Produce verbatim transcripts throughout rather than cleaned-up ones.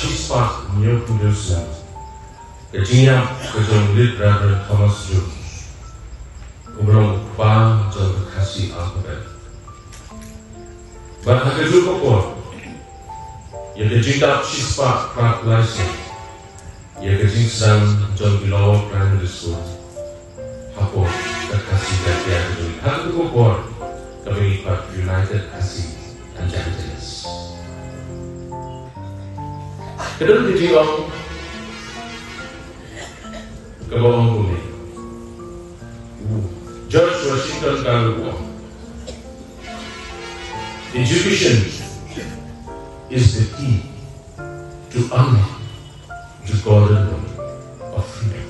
shispah hynñiewphew snem, ka jingïap ka jong u Late Reverend Thomas Jones, uba long u kpa jong ka Khasi alphabet. Bad ha kajuh ka por, ïa ka jingdap shispah phra phew lai snem, ïa ka jingsdang jong ki Lower Primary School hapoh ka Khasi Jaintia ka jong ngi. Ha kajuh ka por, kaba ngi pat United Khasi Evangelist. Ka don ka jingong kaba ong kumne. U George Washington ka la ong, "Education is the key to unlock the golden door of freedom."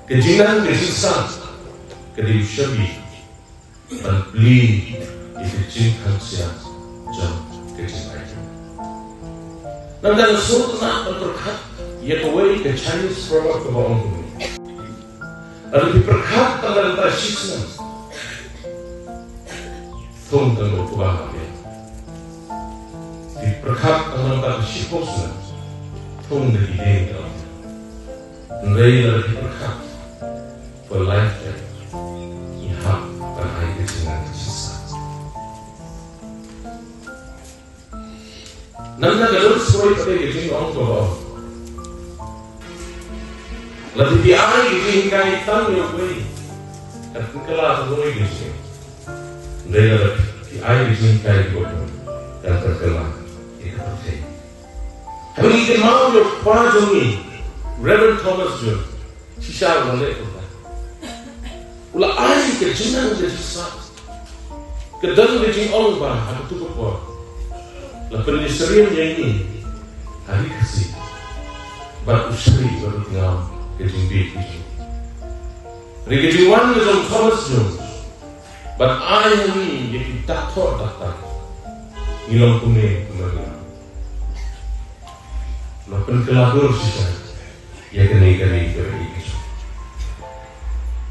Ka jingnang ka jingstad ka dei u shabi ban plie ïa ka jingkhang siang jong ka jingaiñ. Nangta nga sngewtynnat ban pyrkhat ïa kawei ka Chinese proverb kaba ong kumne. Lada phi pyrkhat tang da kata shi snem, thung tang da u kba ha phi. Phi pyrkhat tang da kata shiphew snem, thung da ki dieng da u. Hynrei lada phi pyrkhat for lifetime, ngi hap ban ai ka jingnang ka jingstad. Nangta ka don sa kawei pat ka jingong kaba ong, lada phi ai ka jinghikai tang ïa uwei, kan pynkylla tang ïa uwei ka jingim. Hynrei lada phi ai ka jinghikai ïa uwei, kan pynkylla ïa ka pyrthei. Hynrei ngi kynmaw ïa u kpa jong ngi, Reverend Thomas Jones. Shisha u la leh kumta. U la ai ka jingnang ka jingstad. Ka don ka jingong ba ha kato ka por la pynïasyriem ïa ngi ha ri Khasi. Bad u shakri bad u tngaw ka jingbieit ka jong ngi. Hynrei ka jingwan ka jong Thomas Jones ban ai ha ngi ïa ki dak thoh dak tai. Ngi long kumne kumba ngi long. Ngi pynkylla dur shisha ïa kane ka ri ka ri ka jong.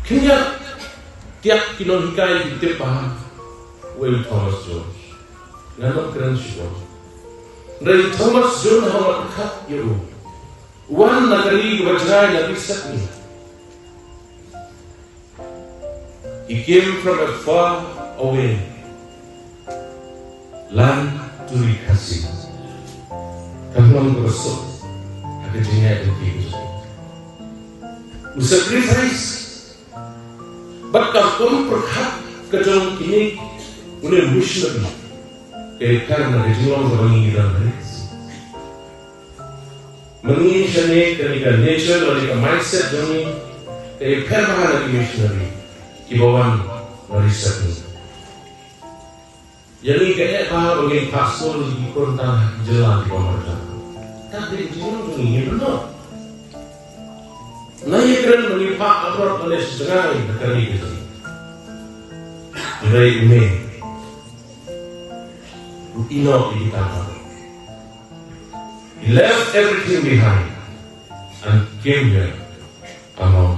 Khyndiat tiak ki nonghikai ki tip ba uwei u Thomas Jones. Ngan ym kren shuh. Hynrei u Thomas Jones, haba nga pyrkhat ïa u, u wan na ka ri kaba jngai na ri Sepngi. He came from a far away land to ri Khasi. Ka long kaba suk ha ka jingïaid lynti ka jong u. U sacrifice. Bad ka kum pyrkhat ka jong kine, une u missionary, ka ïapher na ka jinglong kaba ngi don ha ri Khasi. Mynta shane kane ka nature, kane ka mindset jong ngi ka ïapher bha na ki missionary kiba wan na ri Sepngi. Ïa ngi ka eh bha ba ngin phah skul ïa ki khun tang ha ki jylla kiba marjan. Ka dei ka jinglong jong ngi, ngim pynlong. Nga ïakren ba ngin phah abroad lane sha jngai, da ka dei ka jong ngi. Hynrei une u Enoch, ïa kita baroh. He left everything behind and came here among